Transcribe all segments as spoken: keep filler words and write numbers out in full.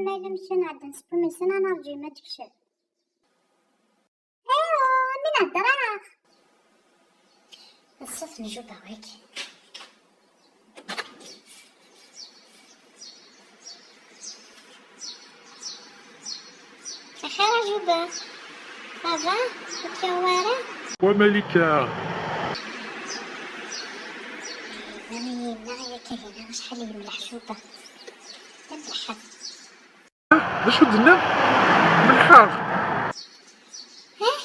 Ma yella mkan ɛeddan s wumisen, ad nerǧu ma d-kcef. Aywa, mi nehder-aɣ. D ṣṣut n Juba wagi. Axir a Juba. Ça va? Ur k-yuɣ wara? Wa Malika. Nnan-iyi yenna ya Kahina acḥal yemleḥ Juba. D amelḥan. D acu d-tenniḍ? Melḥeɣ. Eh?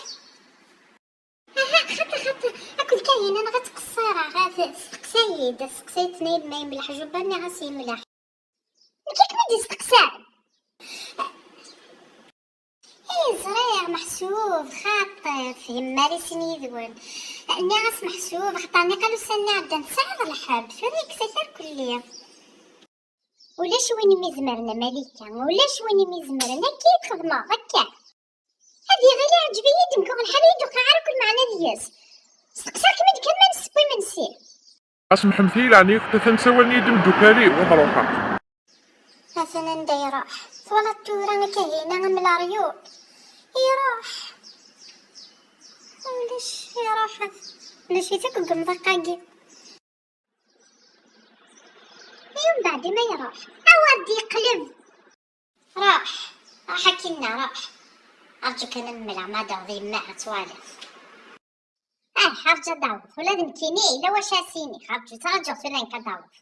Aha, xaṭi, xaṭi. Akked Kahina neɣ ad ttqeṣṣireɣ, ad testeqsa-yi-d, testeqsa-yi-d tenna-yi-d ma yemleḥ Juba, nniɣ-as yemleḥ. Nekk i kem-id-isteqsan. Ih, ẓriɣ, meḥsub, xaṭi, yemma-s-in yid-wen. Nniɣ-as meḥsub, axaṭer niqal ussan-nni ɛeddan tesɛiḍ lḥeb, tura yekkes-ak irkelli. Ulac win i m-izemren a Malika, ulac win i m-izemren. Akka i txedmeḍ, akka. Ad iɣil iɛǧeb-iyi-d, nekk lḥal ur yi-d-tewqiɛ ara akk lmeɛna deg-s. Steqsaɣ-kem-id kan ma nseww imensi. Asmeḥmet-iyi leɛnaya-k, atan ssawalen-iyi-d imeddukal-iw, ad ruḥeɣ. Atan anda iruḥ. Twalaḍ tura Kahina am laryul? Iruḥ. Ulac, iruḥ. Ulac-it akk deg umḍiq-agi. I umbeɛd ma iruḥ, awer d-yeqleb. Ruḥ, ruḥ akkinna, ruḥ. Rǧu kan ad mmleɣ ma d-aweḍ yemma ad twaliḍ. Ah, rǧu ad d-aweḍ. Ula d nekkini yella wacu ad s-iniɣ. Rǧu, ttraǧuɣ tura nekk ad d-aweḍ.